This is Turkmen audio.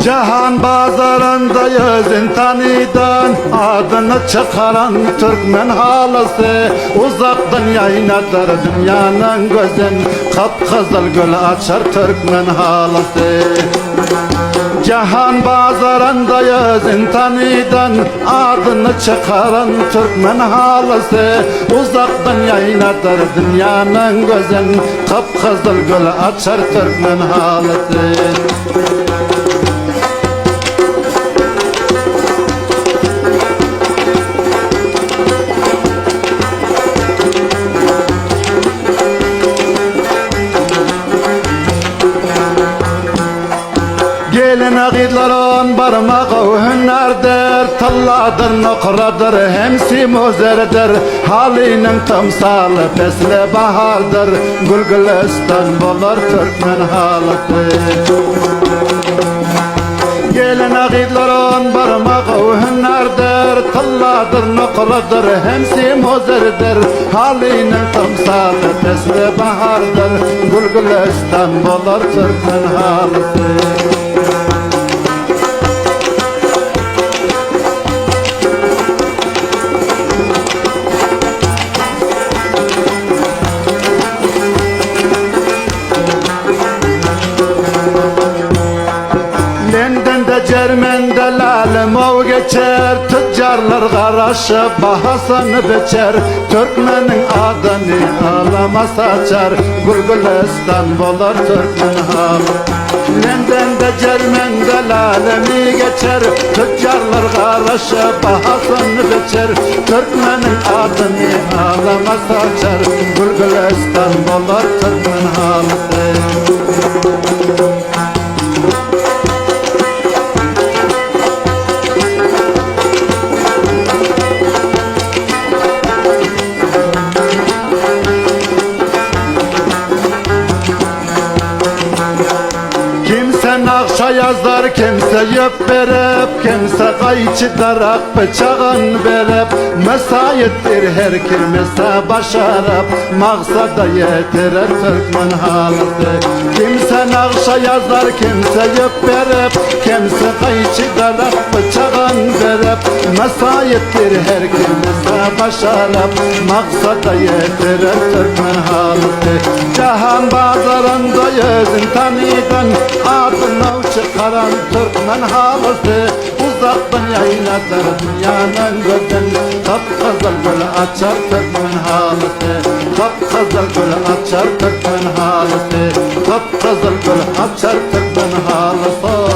Jahan bazarynda ýüzün tanydan, Adyny çykaran türkmen halysy, Uzakdan ýaýnadar dünýäniň gözün, Gyp-gyzyl gül açar türkmen halysy. Jahan bazarynda ýüzün tanydan, Adyny çykaran türkmen halysy, Uzakdan ýaýnadar dünýäniň gözün, Gyp-gyzyl gül açar türkmen halysy. Gelin gyzlar on barmagy hünärdir, Tylladyr, nokradyr, hem simuzerdir, Halynyň tymsaly pesli bahardyr, Gül-gülüstan bolar türkmen halysy. Gelin gyzlar on barmagy hünärdir, Tylladyr, nokradyr, hem simuzerdir, Halynyň tymsaly pesli bahardyr, Gül-gülüstan bolar türkmen halysy. Lendende Cermende lale geçer Tüccarlar garaşyp bahasyny biçer Türkmeniň adyny alama saçar Gül gülistan bolar türkmen haly Lendende Cermende lalemi geçer Tüccarlar garaşyp bahasyny biçer Türkmeniň adyny alama saçar Gül gülistan bolar türkmen halysy. Kimse nakşa yazar, kimse ýüp berip, Kimse gaýçy darak pyçagyn berip, Mesayetdir her kimse başaryp, Maksada ýetirer türkmen halysy. Kimse nagşa ýazar, kimse ýüp berip, Kimse gaýçy darak pyçagyn berip, Mesayetdir her kimse başaryp, Maksada ýetirer türkmen halysy. Jahan bazarynda ýüzün tanydan, Adyny çykaran türkmen halysy. Uzakdan ýaýnadar dünýäniň gözün, Gyp-gyzyl gül açar türkmen halysy. Gyp-gyzyl gül açar türkmen halysy. Gyp-gyzyl gül açar türkmen halysy.